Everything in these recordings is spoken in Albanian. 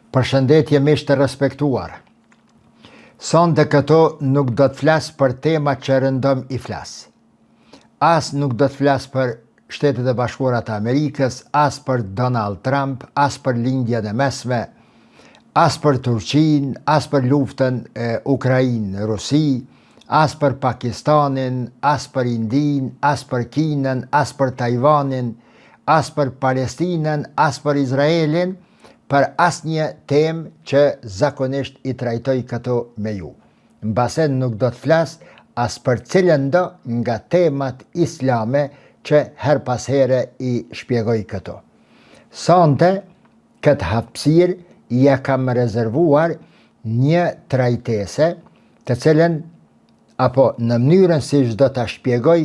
Përshëndetje miq të respektuar. Sonte këtu nuk do të flas për tema që rëndom i flas. As nuk do të flas për Shtetet e Bashkuara të Amerikës, as për Donald Trump, as për Lindjen e Mesme, as për Turqinë, as për luftën e Ukrainë-Rusi, as për Pakistanin, as për Indinë, as për Kinën, as për Tajvanin, as për Palestinën, as për Izraelin, për asnjë temë që zakonisht i trajtoj këtu me ju. Mbase nuk do të flas as për cilëndo nga temat islame që herë pas here i shpjegoj këtu. Sonte, këtë hapësirë ia kam rezervuar një trajtese, të cilën apo në mënyrën siç do ta shpjegoj,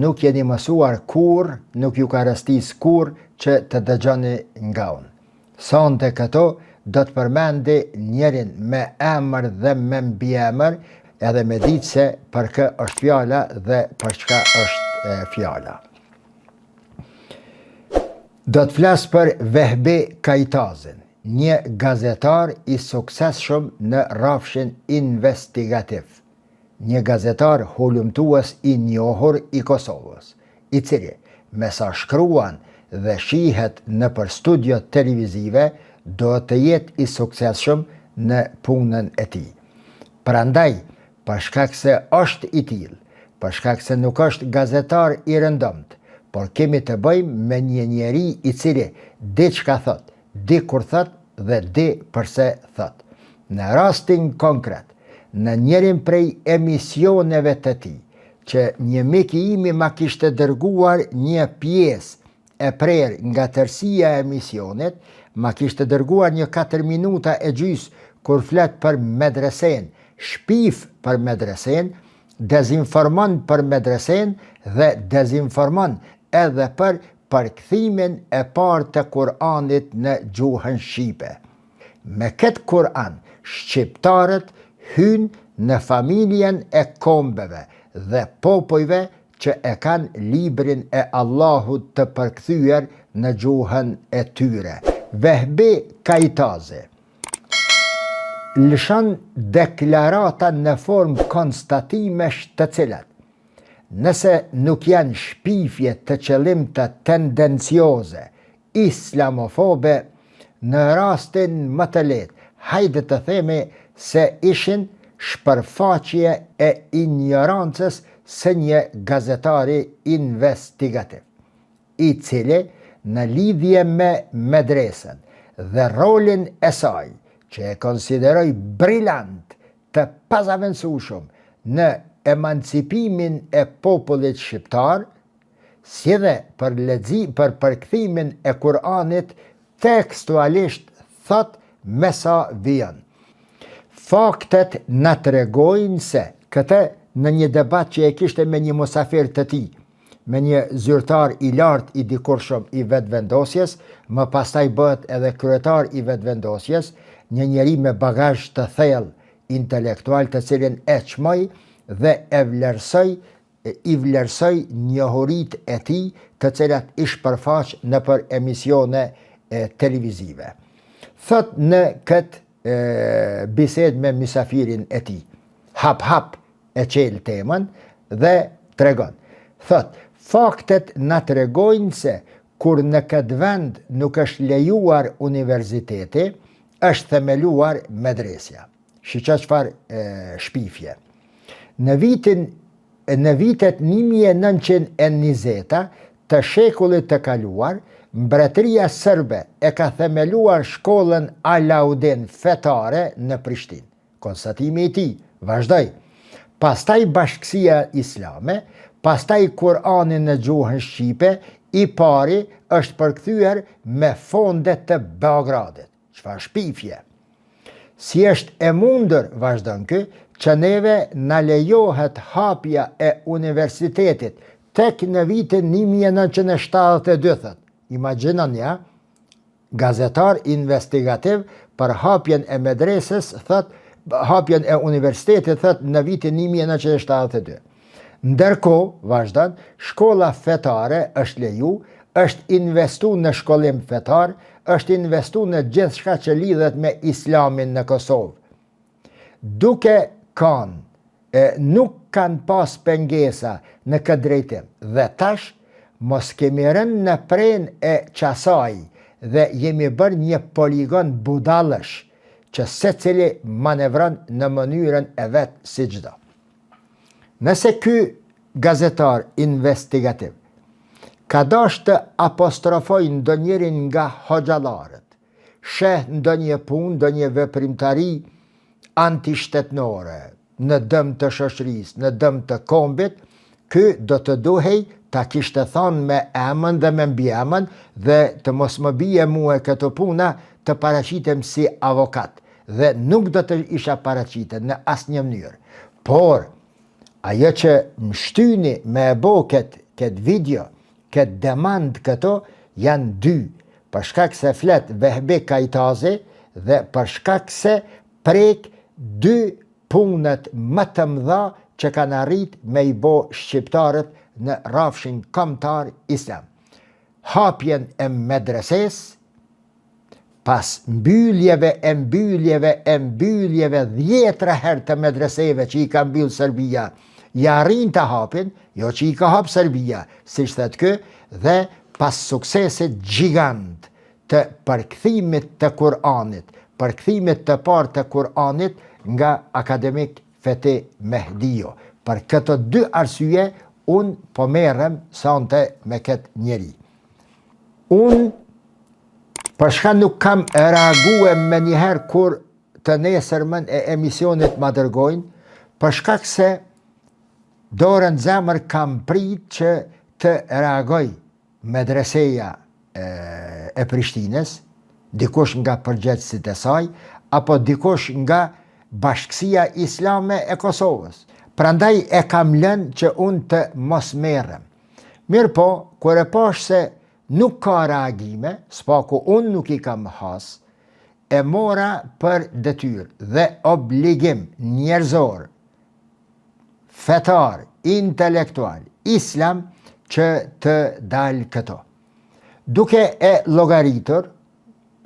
nuk jeni mësuar kurrë, nuk ju ka rastis kurrë që të dëgjoni nga unë. Sonte këtu do të përmendi njërin me emër dhe me mbiemër, edhe me ditë se për kë është fjala dhe për çka është fjala. Do të flas për Vehbi Kajtazin, një gazetar i suksesshëm në rrafshin investigativ, një gazetar hulumtues i njohur i Kosovës, i cili, me sa shkruan dhe shihet nëpër studiot televizive, duhet të jetë i suksesshëm në punën e tij. Prandaj, për shkak se është i tillë, për shkak se nuk është gazetar i rëndomtë, por kemi të bëjmë me një njeri i cili di çka thotë, di kur thotë dhe di përse thotë. Në rastin konkret, në njërin prej emisioneve të tij, që një mik i imi ma kishte dërguar një pjesë e prerë nga tërësia e emisionit, ma kishte dërguar një 4 minuta e gjysë kur flet për medresenë, shpif për medresenë, dezinformon për medresenë dhe dezinformon edhe për përkthimin e parë të Kur'anit në gjuhën shqipe. Me këtë Kur'an, shqiptarët hynë në familjen e kombeve dhe popujve që e kanë librin e Allahut të përkthyer në gjuhën e tyre. Vehbi Kajtazi lëshon deklarata në formë konstatimesh të cilat, nëse nuk janë shpifje të qëllimta tendencioze, islamofobe, në rastin më të lehtë, hajde të themi se ishin shpërfaqje e injorancës së një gazetari investigativ, i cili në lidhje me medresën dhe rolin e saj, që e konsideroj brilant të pazavendësueshëm në emancipimin e popullit shqiptar, si dhe për lexi për përkthimin e Kur'anit tekstualisht thotë me sa vijon. Faktet na tregojnë se, këtë në një debat që e kishte me një musafir të tij, me një zyrtar i lartë i dikurshëm i Vetëvendosjes, më pastaj bëhet edhe kryetar i Vetëvendosjes, një njeri me bagazh të thellë intelektual të cilin e çmoj dhe e vlerësoj i vlerësoj njohuritë e tij të cilat i shpërfaq nëpër emisione televizive. Thotë në këtë bisedë me mysafirin e tij. Hap hap e çel temën dhe tregon. Thotë, faktet na tregojnë se kur në këtë vend nuk është lejuar universiteti, është themeluar medresja. Shiqo çfarë shpifje. Në vitin në vitet 1920-ta të shekullit të kaluar, Mbretëria Sërbe e ka themeluar shkollën Alaudin fetare në Prishtinë. Konstatimi i tij vazhdoi. Pastaj Bashkësia Islame, pastaj Kur'ani në gjuhën shqipe, i pari është përkthyer me fonde të Beogradit. Çfarë shpifje! Si është e mundur, vazhdon ky, që neve na lejohet hapja e universitetit tek në vitin 1972, thotë. Imagjinoni, a? Gazetar investigativ për hapjen e medresës, thotë, hapjen e universitetit, thotë, në vitin 1972. Ndërkohë, vazhdon, shkolla fetare është leju, është investu në shkollim fetar, është investu në gjithçka që lidhet me islamin në Kosovë. Duke kanë e nuk kanë pas pengesa në këtë drejtim dhe tash mos kemi rënë në prenë e qasaj dhe jemi bërë një poligon budallësh që secili manevron në mënyrën e vet siç do. Nëse ky gazetar investigativ ka dashtë të apostrofojë ndonjërin nga hoxhallarët, sheh ndonjë punë, ndonjë veprimtari antishtetnore, në dëm të shoqërisë, në dëm të kombit, ky do të duhej ta kishte thanë me emën dhe me mbiemën dhe të mos më bie mue këtu puna të paraqitem si avokat dhe nuk do të isha paraqitë në asnjë mënyrë. Por, ajo që më shtyni me e bo këtë këtë video, këtë demant këto, janë dy, për shkak se flet Vehbi Kajtazi dhe për shkak se prek dy punët më të mëdha që kanë arrit me i bo shqiptarët në rrafshin kombëtar islam. Hapjen e medresesë, pas mbylljeve e mbylljeve e mbylljeve dhjetra herë të medreseve që i ka mbyll Serbia, ja arrin ta hapin, jo që i ka hap Serbia, siç thotë ky, dhe pas suksesit gjigant të përkthimit të Kur'anit, përkthimit të parë të Kur'anit nga akademik Feti Mehdiu. Për këto dy arsye unë po merrem sonte me këtë njeri. Unë për shka nuk kam reague menjëherë kur të nesërmen e emisionit ma dërgojnë, për shkak se dorën n'zemër kam prit që të reagoj Medreseja e Prishtinës, dikush nga përgjegjësit e saj, apo dikush nga Bashkësia Islame e Kosovës. Prandaj e kam lënë që unë të mos merrem. Mirëpo, kur e pashë se nuk ka reagime, s'paku unë nuk i kam has, e mora për detyrë dhe obligim njerëzor fetar, intelektual, islam që të dal këtu. Duke e llogaritur,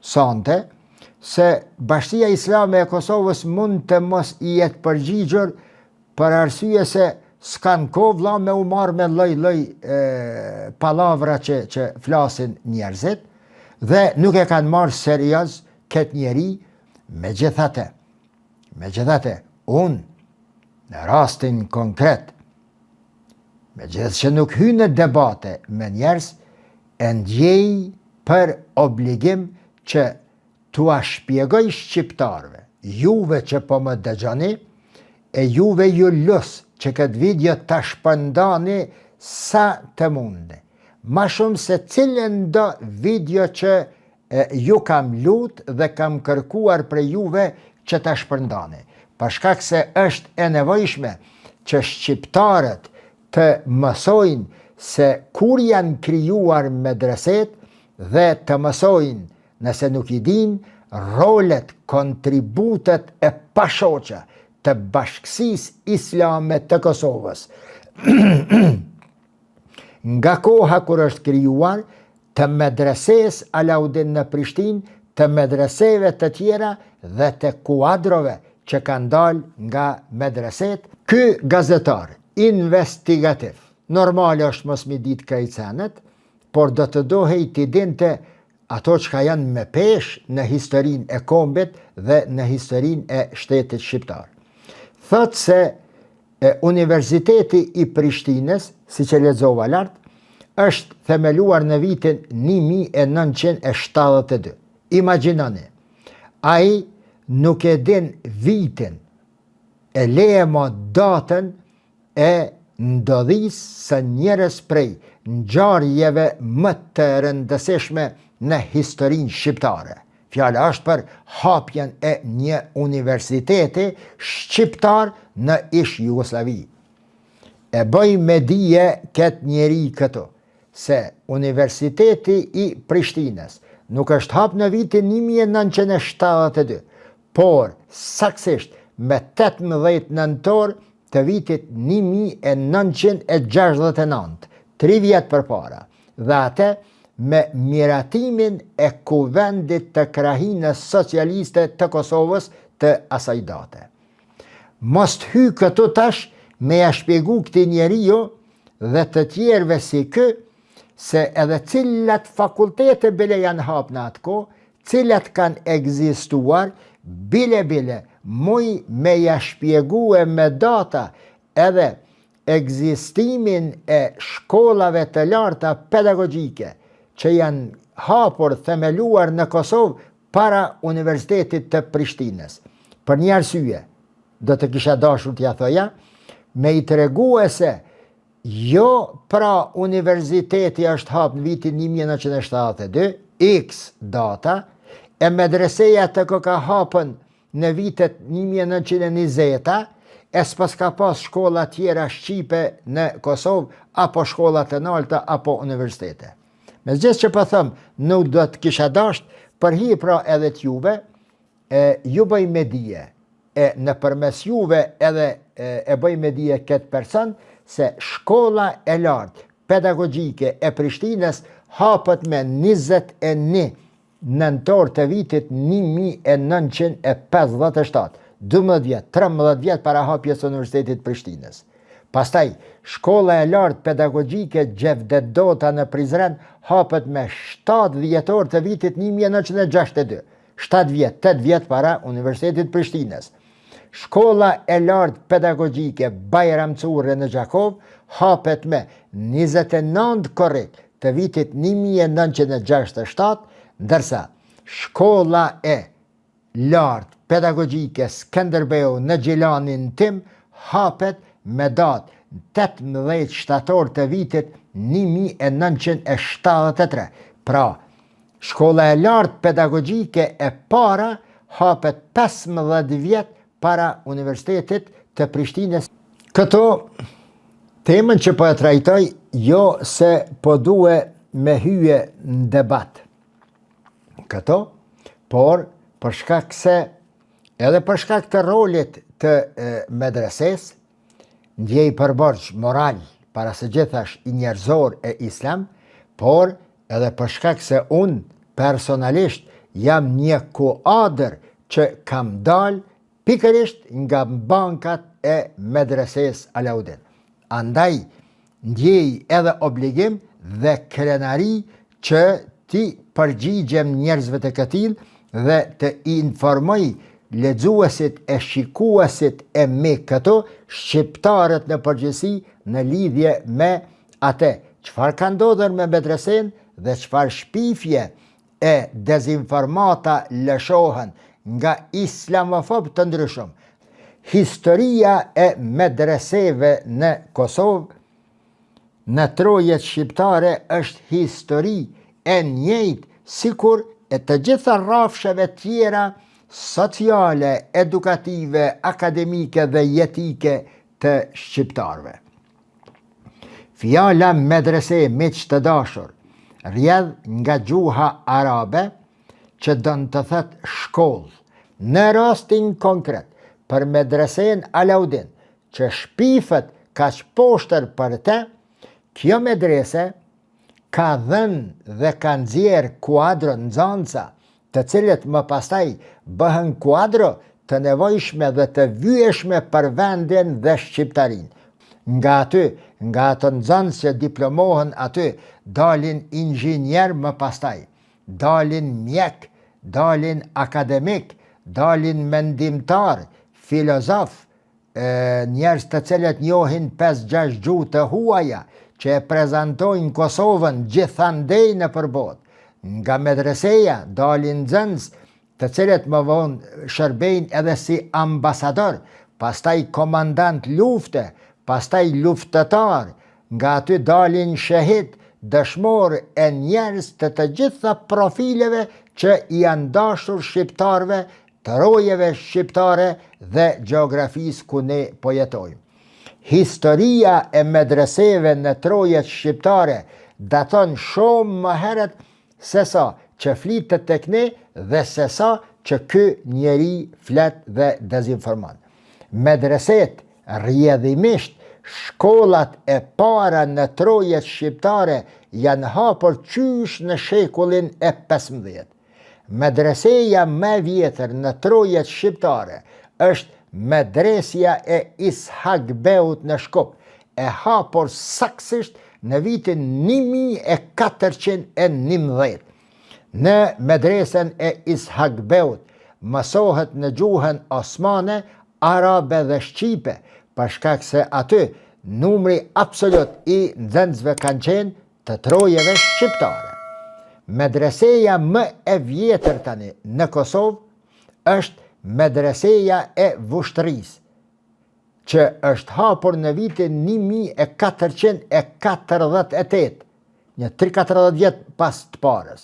sonte, se Bashkësia Islame e Kosovës mund të mos i jetë përgjigjur për arsye se s'kanë kohë vlla me u marrë me lloj lloj pallavra që, që flasin njerëzit dhe nuk e kanë marrë serioz këtë njeri megjithatë. Megjithatë, unë, në rastin konkret, megjithëse nuk hy në debate me njerëz, e ndjej për obligim që t'ua shpjegoj shqiptarëve, juve që po më dëgjoni, e juve ju lus që këtë video ta shpërndani sa të mundni. Ma shumë se cilëndo video që E ju kam lut dhe kam kërkuar prej juve që ta shpërndani, për shkak se është e nevojshme që shqiptarët të mësojnë se kur janë krijuar medresetë dhe të mësojnë, nëse nuk i dinë, rolet, kontributet e pashoqa të Bashkësisë Islame të Kosovës. Nga koha kur është krijuar, të medresesë Alaudin në Prishtinë, të medreseve të tjera dhe të kuadrove që kanë dalë nga medresetë. Ky gazetar investigativ, normale është mos m'i ditë krejt senet, por do të duhej t'i dinte ato çka janë me peshë në historinë e kombit dhe në historinë e shtetit shqiptar. Thotë se E Universiteti i Prishtinës, siç e lexova lart, është themeluar në vitin 1972. Imagjinoni, ai nuk e din vitin, e le ma datën e ndodhisë së njërës prej ngjarjeve më të rëndësishme në historinë shqiptare. Fjala është për hapjen e një universiteti shqiptar në ish-Jugosllavi. E bëj me dije këtë njeri këtu, se Universiteti i Prishtinës nuk është hap në vitin 1972, por saktësisht me 18 nëntor të vitit 1969, tri vjet përpara, dhe atë. me miratimin e Kuvendit të Krahinës Socialiste të Kosovës të asaj date. Mos të hy këtu tash me ja shpjegu këtij njeriu dhe të tjerëve si ky, se edhe cilat fakultete bile janë hapë në atë kohë, cilat kanë ekzistuar, bile bile, muj me ja shpjegue me data edhe ekzistimin e shkollave të larta pedagogjike që janë hapur, themeluar në Kosovë para Universitetit të Prishtinës. Për një arsye, do të kisha dashur t'ja thoja, me i tregue se jo pra universiteti është hapë në vitin 1972, X data, e medreseja të koka hapën në vitet 1920-ta, e s'paska pas shkolla tjera shqipe në Kosovë, apo shkolla të nalta, apo universitete. Me gjithë që po them, nuk do të kisha dasht, për hir pra edhe t'juve, e ju bëj me dije, e nëpërmes juve edhe e, e bëj me dije këtë person, se shkolla e lartë pedagogjike e Prishtinës hapët me 21 nëntor të vitit 1957, 12 vjet, 13 vjet para hapjes së Universitetit të Prishtinës. Pastaj, Shkolla e Lartë Pedagogjike Xhevdet Dota në Prizren hapet me 7 dhjetor të vitit 1962, 7 vjet, 8 vjet para Universitetit të Prishtinës. Shkolla e Lartë Pedagogjike Bajram Curri në Gjakovë hapet me 29 korrik të vitit 1967, ndërsa Shkolla e Lartë Pedagogjike Skënderbeu në Gjilanin tim hapet me datë 18 shtator të vitit 1973. Pra, Shkolla e Lartë Pedagogjike e para hapet 15 vjet para Universitetit të Prishtinës. Këto temën që po e trajtoj, jo se po due me hyje në debat. Këto, por për shkak se edhe për shkak të rolit të medresesë, ndjej për borxh moral para së gjithash i njerëzor e islam, por edhe për shkak se unë personalisht jam një kuadër që kam dalë pikërisht nga bankat e medresesë Alaudin. Andaj, ndjej edhe obligim dhe krenari që t'i përgjigjem njerëzve të këtillë dhe të informoj lexuesit e shikuesit e mi këtu, shqiptarët në përgjithësi në lidhje me atë çfarë ka ndodhur me medresenë dhe çfarë shpifje e dezinformata lëshohen nga islamofobë të ndryshëm. Historia e medreseve në Kosovë, në trojet shqiptare është histori e njëjtë sikur e të gjitha rrafsheve tjera sociale, edukative, akademike dhe jetike të shqiptarëve. Fjala medrese, miq të dashur, rrjedh nga gjuha arabe, që don të thotë shkollë. Në rastin konkret, për medresenë Alaudin, që shpifet kaq poshtër për te, kjo medrese ka dhënë dhe ka nxjerrë kuadro nxanësa, të cilët më pastaj bëhen kuadro të nevojshme dhe të vyeshme për vendin dhe shqiptarinë. Nga aty, nga ato nxënës që diplomohen aty, dalin inxhinierë më pastaj, dalin mjekë, dalin akademikë, dalin mendimtarë, filozofë, njerëz të cilët njohin 5-6 gjuhë të huaja, që e prezantojnë Kosovën gjithandej nëpër botë. Nga medreseja dalin nxënës të cilët më vonë shërbejnë edhe si ambasador, pastaj komandant lufte, pastaj luftëtar, nga aty dalin shehid, dëshmorë e njerëz të të gjitha profileve që i janë dashur shqiptarëve trojeve shqiptare dhe gjeografisë ku ne po jetojmë. Historia e medreseve në trojet shqiptare daton shumë më herët sesa që flitet tek ne dhe sesa që ky njeri flet dhe dezinformon. Medreset, rrjedhimisht, shkollat e para në trojet shqiptare janë hapur qysh në shekullin e 15. Medreseja më e vjetër në trojet shqiptare është Medresja e Ishak Beut në Shkup, e hapur saktësisht në vitin 1411. Në medresen e Ishak Beut mësohet në gjuhën osmane, arabe dhe shqipe, për shkak se aty numri absolut i nxënësve kanë qenë të trojeve shqiptare. Medreseja më e vjetër tani në Kosovë është medreseja e Vushtrrisë, që është hapur në vitin 1448, një 3-40 vjet pas të parës,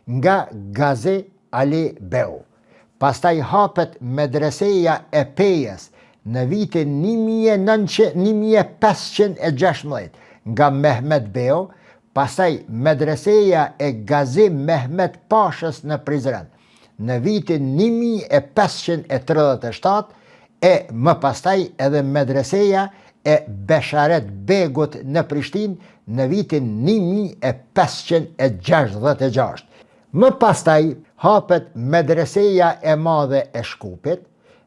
nga Gazi Ali Beu. Pastaj hapet medreseja e Pejës në vitin 1516 nga Mehmet Beu, pastaj medreseja e Gazi Mehmet Pashës në Prizren në vitin 1537 e më pastaj edhe medreseja e Besharet Begut në Prishtinë në vitin 1566. Më pastaj hapet Medreseja e Madhe e Shkupit,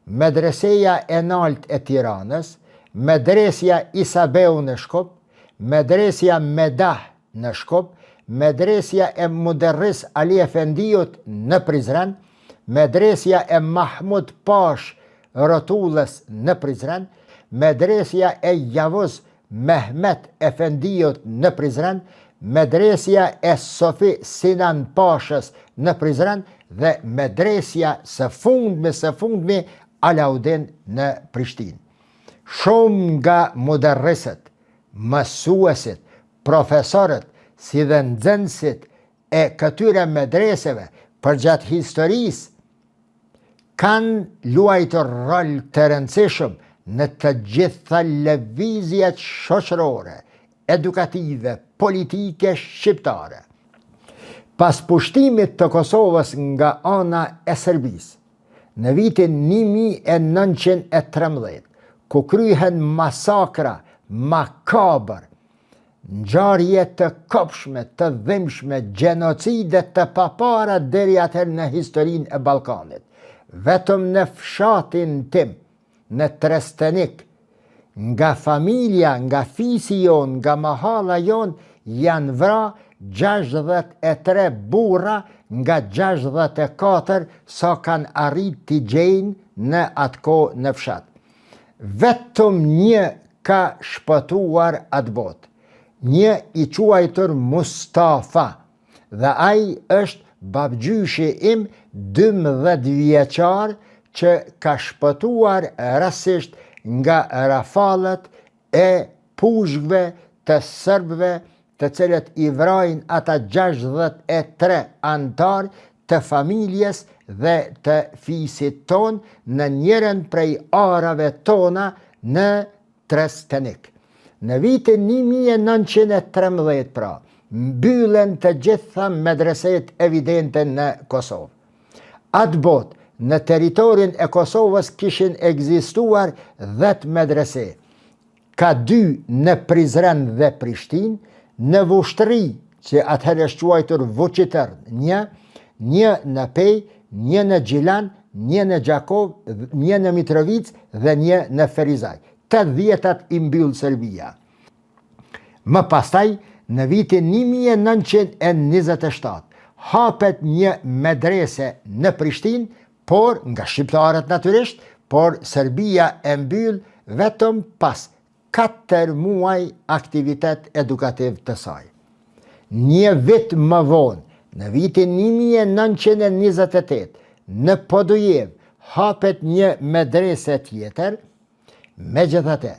Medreseja e Naltë e Tiranës, Medresja Isa Beu në Shkup, Medresja Medah në Shkup, Medresja e Muderris Ali Efendiut në Prizren, Medresja e Mahmut Pashë Rotullës në Prizren, Medresja e Javuz Mehmet Efendiut në Prizren, Medresja e Sofi Sinan Pashës në Prizren dhe Medresja së fundmi së fundmi Alaudin në Prishtinë. Shumë nga muderrisët, mësuesit, profesorët si dhe nxënësit e këtyre medreseve përgjatë historisë kanë luajtur rol të rëndësishëm në të gjitha lëvizjet shoqërore, edukative, politike shqiptare. Pas pushtimit të Kosovës nga ana e Serbisë, në vitin 1913, ku kryhen masakra makabër Ngjarje të kobshme, të dhimbshme, gjenocide të papara deri atëherë në historinë e Ballkanit. Vetëm në fshatin tim, në Trestenik, nga familja, nga fisi jonë, nga mahalla jonë, janë vra 63 burra nga 64 sa kanë arrit t'i gjejnë në atë kohë në fshat. Vetëm një ka shpëtuar atëbotë, një i quajtur Mustafa, dhe ai është babgjyshi im 12 vjeçar që ka shpëtuar rastësisht nga rafalët e pushkëve të serbëve të cilët i vrajnë ata 63 anëtarë të familjes dhe të fisit tonë në njërën prej arave tona në Trestenik. Në vitin 1913 pra, mbyllen të gjitha medresetë evidente në Kosovë. Atëbotë, në territorin e Kosovës kishin ekzistuar 10 medrese, Ka dy në Prizren dhe Prishtinë, në Vushtrri, që atëherë është quajtur Vuçitërn, një, një në Pejë, një në Gjilan, një në Gjakovë, një në Mitrovicë dhe një në Ferizaj. Të dhjetat i mbyll Serbia. Më pastaj, në vitin 1927, hapet një medrese në Prishtinë, Por, nga shqiptarët natyrisht, por Serbia e mbyll vetëm pas 4 muaj aktivitet edukativ të saj. Një vit më vonë, në vitin 1928, në Podujevë hapet një medrese tjetër, megjithatë,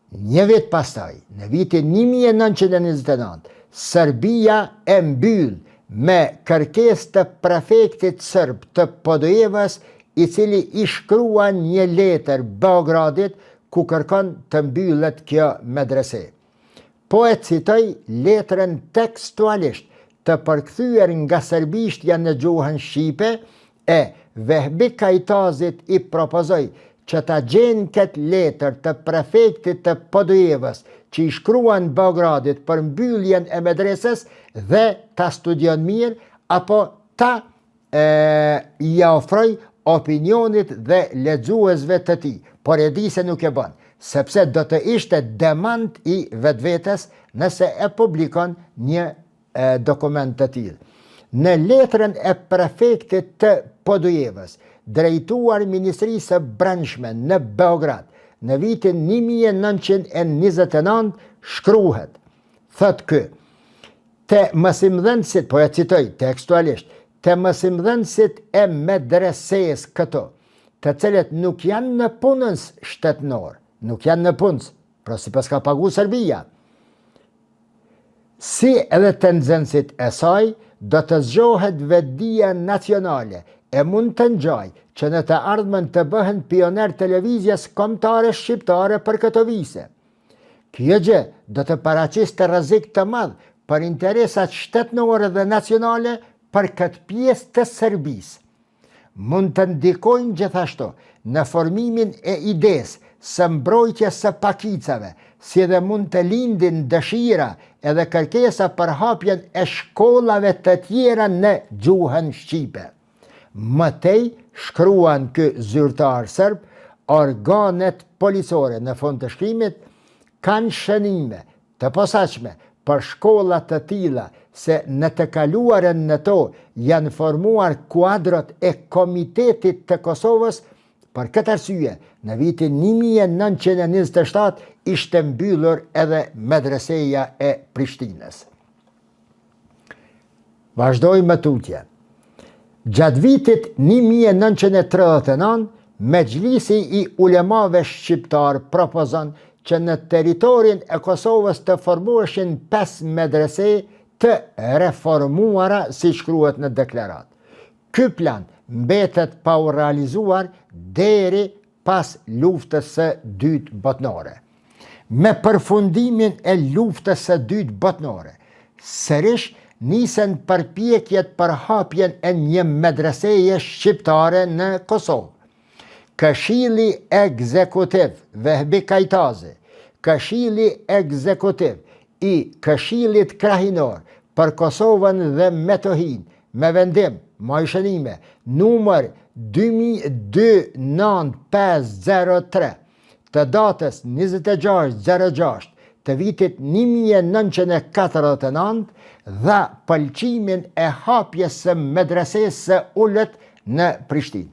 Një vit pastaj, në vitin 1929, Serbia e mbyll me kërkesë të prefektit serb të Podujevës, i cili i shkruan një letër Beogradit ku kërkon të mbyllet kjo medrese. Po e citoj letrën tekstualisht të përkthyer nga serbishtja në gjuhën shqipe, e Vehbi Kajtazit i propozoi që ta gjenë këtë letër të prefektit të Podujevës që i shkruan Beogradit për mbylljen e medresesë dhe ta studion mirë apo ta e, ia ofroj opinionit dhe lexuesve të tij, por e di se nuk e bën, sepse do të ishte demant i vetvetes nëse e publikon një dokument të tillë. Në letrën e prefektit të Podujevës, drejtuar Ministrisë së Brendshme në Beograd, në vitin 1929 shkruhet, thotë ky, te mësimdhënësit, po e citoj tekstualisht, te mësimdhënësit e medresesë këtu, të cilët nuk janë nëpunës shtetënorë, nuk janë nëpunës, pra s'i paska pagu Serbia, Si edhe te nxënësit e saj, do të zgjohet vetëdija nacionale e mund të ngjajë që në të ardhmen të bëhen pionerë të lëvizjes kombëtare shqiptare për këto vise. Kjo gjë do të paraqiste rrezik të madh për interesat shtetënore dhe nacionale për këtë pjesë të Serbisë. Mund të ndikojnë gjithashtu në formimin e idesë së mbrojtjes së pakicave, si dhe mund të lindin dëshira edhe kërkesa për hapjen e shkollave të tjera në gjuhën shqipe. Më tej, shkruan ky zyrtar serb, organet policore në fund të shkrimit kanë shënime të posaçme për shkolla të tilla se në të kaluarën në to janë formuar kuadrot e Komitetit të Kosovës, për këtë arsye në vitin 1927 ishte mbyllur edhe medreseja e Prishtinës. Vazhdojmë më tutje. Gjatë vitit 1939, Mexhlisi i Ulemave Shqiptar propozon që në territorin e Kosovës të formoheshin 5 medrese të reformuara, si shkruhet në deklaratë. Ky plan mbetet pa u realizuar deri pas Luftës së Dytë Botnore. Me përfundimin e Luftës së Dytë Botnore, sërish nisen përpjekjet për hapjen e një medreseje shqiptare në Kosovë. Këshilli Ekzekutiv Vehbi Kajtazi, Këshilli Ekzekutiv i Këshillit Krahinor për Kosovën dhe Metohinë, me vendim, maj shënime, numër 295003, të datës 26.06 të vitit 1949 dha pëlqimin e hapjes së medresesë së ulët në Prishtinë.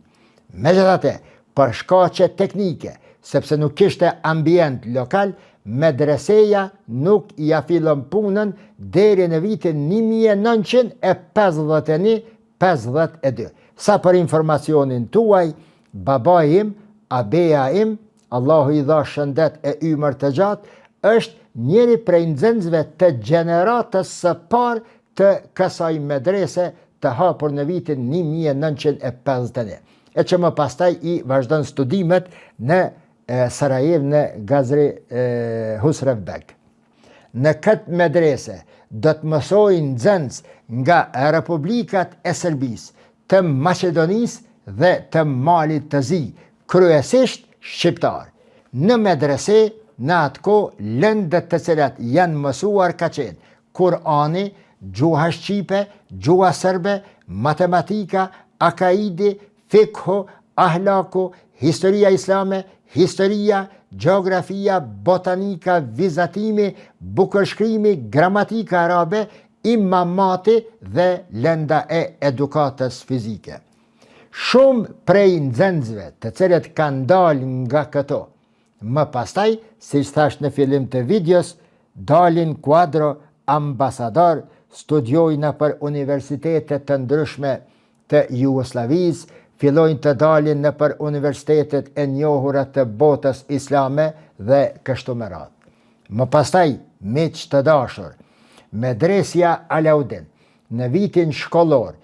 Megjithatë, për shkaqe teknike, sepse nuk kishte ambient lokal, medreseja nuk ia fillon punën deri në vitin 1951-52. Sa për informacionin tuaj, babai im, abeja im, Allahu i dhashtë shëndet e ymër të gjatë, është njëri prej nxënësve të gjeneratës së parë të kësaj medrese të hapur në vitin 1951, e që më pastaj i vazhdon studimet në Sarajevë në Gazi Husrev Beg. Në këtë medrese do të mësojnë nxënës nga Republikat e Serbisë, të Maqedonisë dhe të Malit të Zi, kryesisht shqiptarë. Në medrese, në atë kohë, lëndët të cilat janë mësuar ka qenë Kur'ani, gjuha shqipe, gjuha serbe, matematika, akaidi, fikhu, ahlaku, historia islame, historia, gjeografia, botanika, vizatimi, bukurshkrimi, gramatika arabe, imamati dhe lënda e edukatës fizike. Shumë prej nxënësve të cilët kanë dalë nga këto, më pastaj, siç thashë në fillim të videos, dalin kuadro, ambasador, studiojnë nëpër universitete të ndryshme të Jugosllavisë, fillojnë të dalin nëpër universitetet e njohura të botës islame dhe kështu me radhë. Më pastaj, miq të dashur, Medresja Alaudin, në vitin shkollor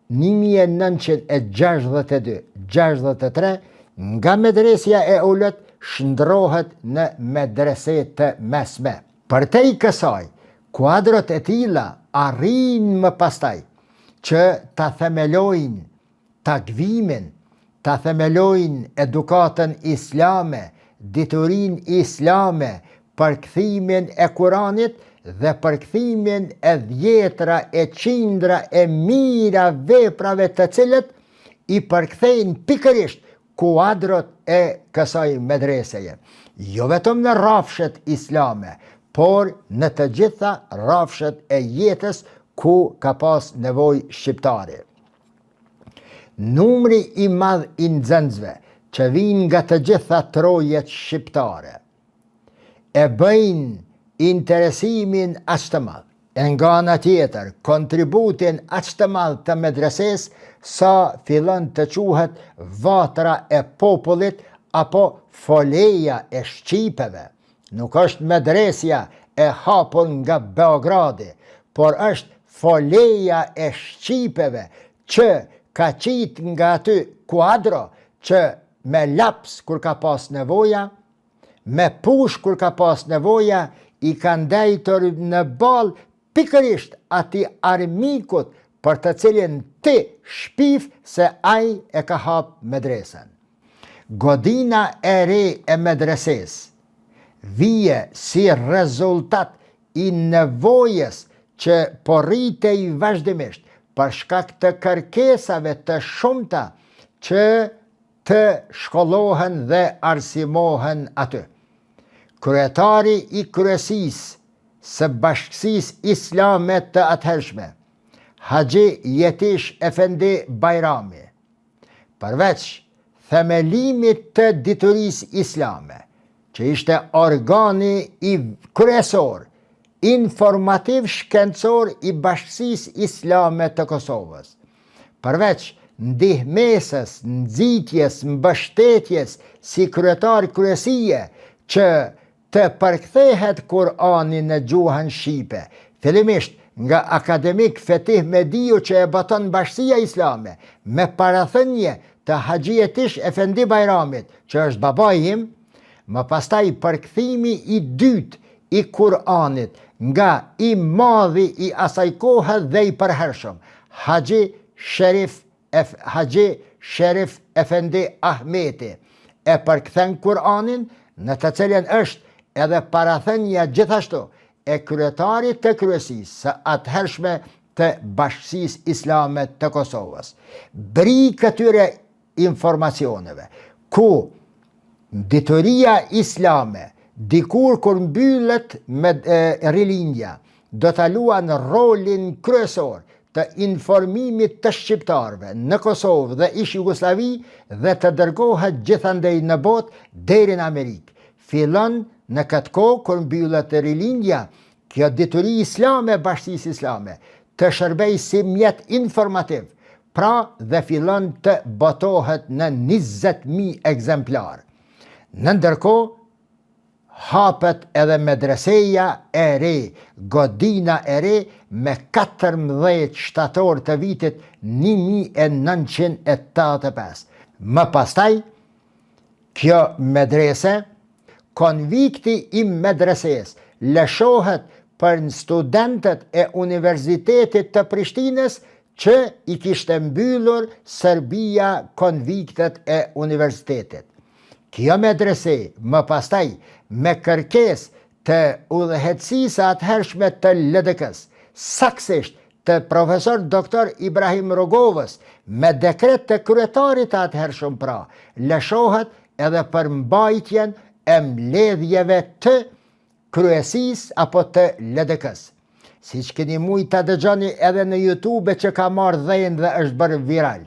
1962, 63, nga medresja e ulët shndërrohet në medrese të mesme. Përtej kësaj, kuadrot e tilla arrijnë më pastaj që ta themelojnë takvimin. ta themelojnë edukatën islame, diturinë islame, përkthimin e Kuranit dhe përkthimin e dhjetra e qindra e mijëra veprave të cilët i përkthejnë pikërisht kuadrot e kësaj medreseje, jo vetëm në rrafshet islame, por në të gjitha rrafshet e jetës ku ka pas nevojë shqiptari. Numri i madh i nxënësve që vijnë nga të gjitha trojet shqiptare e bëjnë interesimin aq të madh, e nga ana tjetër kontributin aq të madh të medresesë sa fillon të quhet vatra e popullit apo foleja e shqipeve. Nuk është medresja e hapur nga Beogradi, por është foleja e shqipeve që ka qitë nga aty kuadro që me laps kur ka pas nevoja, me pushkë kur ka pas nevoja, i ka ndejtur në ballë pikërisht atij armikut për të cilin ti shpif se ai e ka hap medresen. Godina e re e medresesë vije si rezultat i nevojës që po rritej vazhdimisht për shkak të kërkesave të shumta që të shkollohen dhe arsimohen aty. Kryetari i kryesisë së Bashkësisë Islame të atëhershme, Haxhi Jetish Efendi Bajrami, Përveç themelimit të diturisë islame, që ishte organi i kryesor informativ shkencor i Bashkësisë Islame të Kosovës, përveç ndihmesës, nxitjes, mbështetjes si kryetar kryesie që Të përkthehet Kur'ani në gjuhën shqipe, fillimisht nga akademik Fetih Mediu që e boton Bashkësia Islame, me parathënie të Haxhi Jetish Efendi Bajramit, që është babai im, më pastaj përkthimi i dytë i Kur'anit nga i madhi i asaj kohe dhe i përhershëm, Haxhi Sherif Ef Haxhi Sherif Efendi Ahmeti e përkthen Kur'anin, në të cilën është edhe parathënia gjithashtu e kryetarit të kryesisë së atëhershme të Bashkësisë Islame të Kosovës. Bri këtyre informacioneve, ku Dituria islame, dikur kur mbyllet me Rilindja, do ta luan rolin kryesor të informimit të shqiptarëve në Kosovë dhe ish-Jugosllavi dhe të dërgohet gjithandej në botë deri në Amerikë. Fillon në këtë kohë kur mbyllet Rilindja, kjo dituri islame e Bashkësisë Islame të shërbejë si mjet informativ, pra dhe fillon të botohet në 20.000 ekzemplarë. Në ndërkohë, hapet edhe medreseja e re, godina e re me 14 shtator të vitit 1985. Më pastaj, kjo medrese, konvikti i medresesë, lëshohet për në studentët e Universitetit të Prishtinës që i kishte mbyllur Serbia konviktet e universitetit. Kjo medrese, më pastaj, me kërkesë të udhëheqësisë së atëhershme të LDK-së, saktësisht të profesor doktor Ibrahim Rugovës, me dekret të kryetarit të atëhershëm pra, lëshohet edhe për mbajtjen e mbledhjeve të kryesisë apo të LDK-së. Siç keni mujt ta dëgjoni edhe në YouTube që ka marrë dhenë dhe është bërë viral.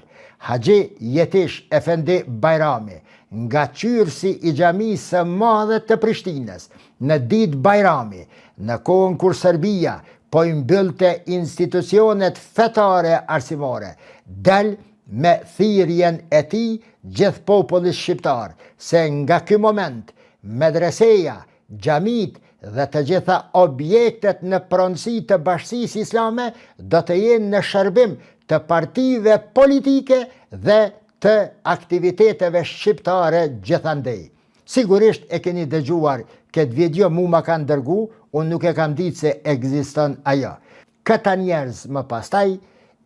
Haxhi Jetish Efendi Bajrami, nga qyrsi i xhamisë së madhe të Prishtinës, në ditë Bajrami, në kohën kur Serbia po i mbyllte institucionet fetare arsimore, del me thirrjen e tij gjithë popullit shqiptar se nga ky moment medreseja Xhamitë dhe të gjitha objektet në pronësi të Bashkësisë Islame do të jenë në shërbim të partive politike dhe të aktiviteteve shqiptare gjithandej. Sigurisht e keni dëgjuar këtë video, mu ma kanë dërgu, unë nuk e kam ditë se ekziston ajo. Këta njerëz më pastaj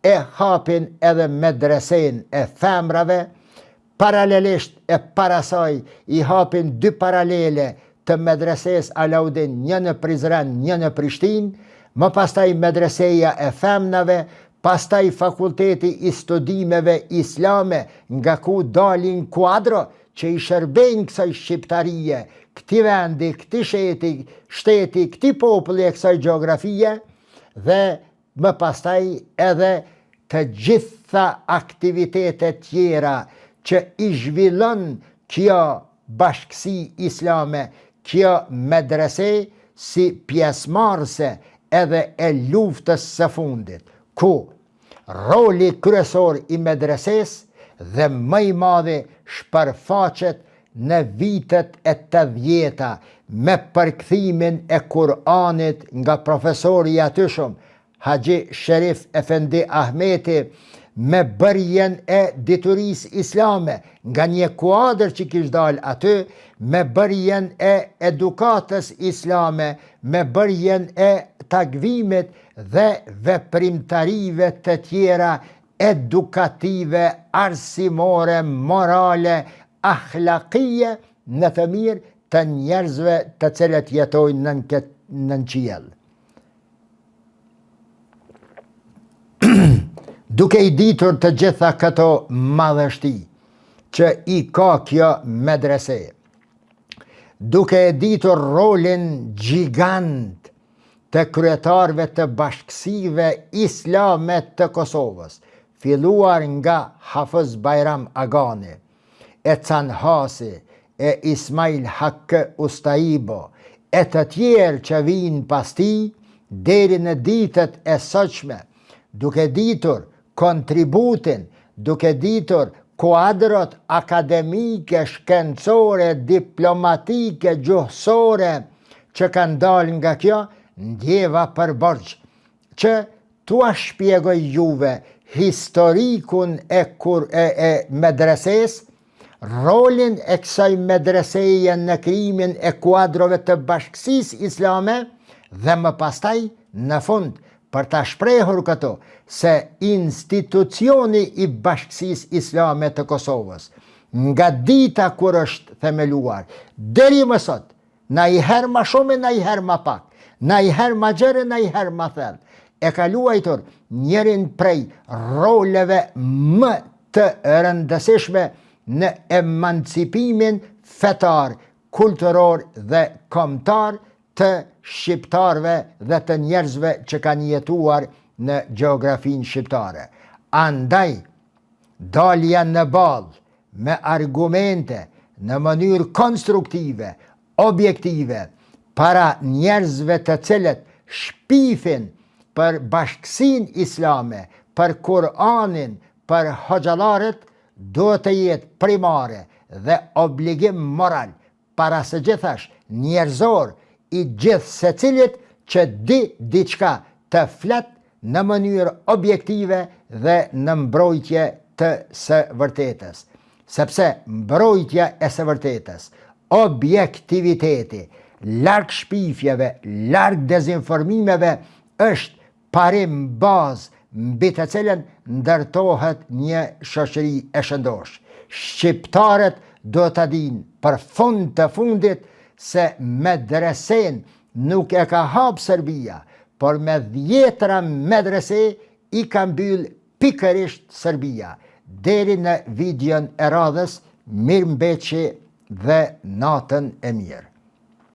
e hapin edhe medresenë e femrave. Paralelisht e para saj i hapin dy paralele të medresesë Alaudin, një në Prizren, një në Prishtinë, më pastaj medreseja e femnave, pastaj fakulteti i studimeve islame nga ku dalin kuadro që i shërbejnë kësaj shqiptarie, këtij vendi, këtij sheti, shteti, këtij populli e kësaj gjeografie dhe më pastaj edhe të gjitha aktivitetet tjera që i zhvillon kjo bashkësi islame, kjo medrese si pjesëmarrëse edhe e luftës së fundit, ku roli kryesor i medresesë dhe më i madhi shpërfaqet në vitet e tetëdhjeta me përkthimin e Kur'anit nga profesori i atyshëm Haxhi Sherif Efendi Ahmeti me bërjen e diturisë islame nga një kuadër që kish dalë aty, me bërjen e edukatës islame, me bërjen e takvimit dhe veprimtarive të tjera edukative, arsimore, morale, ahlakije në të mirë të njerëzve të cilët jetojnë nën këtë nën qiell. Duke i ditur të gjitha këto madhështi që i ka kjo medrese, duke e ditur rolin gjigant të kryetarëve të bashkësive islame të Kosovës, filluar nga Hafëz Bajram Agani, e Can Hasi, e Ismail Hakkë Ustaibo, e të tjerë që vijnë pas tij, deri në ditët e sotshme, duke ditur kontributin, duke ditur kuadrot akademike, shkencore, diplomatike, gjuhësore që kanë dalë nga kjo, ndjeva për borxh që t'ua shpjegoj juve historikun e kur e, e medresesë, rolin e kësaj medreseje në krijimin e kuadrove të bashkësisë islame dhe më pastaj në fund për ta shprehur këtu se institucioni i bashkësisë islame të Kosovës nga dita kur është themeluar deri më sot Naiherë ma shumë e naiherë ma pak, naiherë ma gjerë e naiherë ma thellë, e ka luajtur njërin prej roleve më të rëndësishme në emancipimin fetar, kulturor dhe kombëtar të shqiptarëve dhe të njerëzve që kanë jetuar në gjeografinë shqiptare. Andaj, dalja në ballë me argumente, në mënyrë konstruktive, objektive, para njerëzve të cilët shpifin për bashkësinë islame, për Kur'anin, për hoxhallarët, duhet të jetë primare dhe obligim moral para së gjithash njerëzor i gjithsecilit që di diçka të flet në mënyrë objektive dhe në mbrojtje të së vërtetës. Sepse mbrojtja e së vërtetës, objektiviteti, larg shpifjeve, larg dezinformimeve, është parim bazë mbi të cilën ndërtohet një shoqëri e shëndoshë. Shqiptarët duhet ta dinë për fund të fundit se medresenë nuk e ka hapë Serbia, por me dhjetëra medrese i ka mbyllë pikërisht Serbia. Deri në videon e radhës, mirëmbetshi dhe natën e mirë.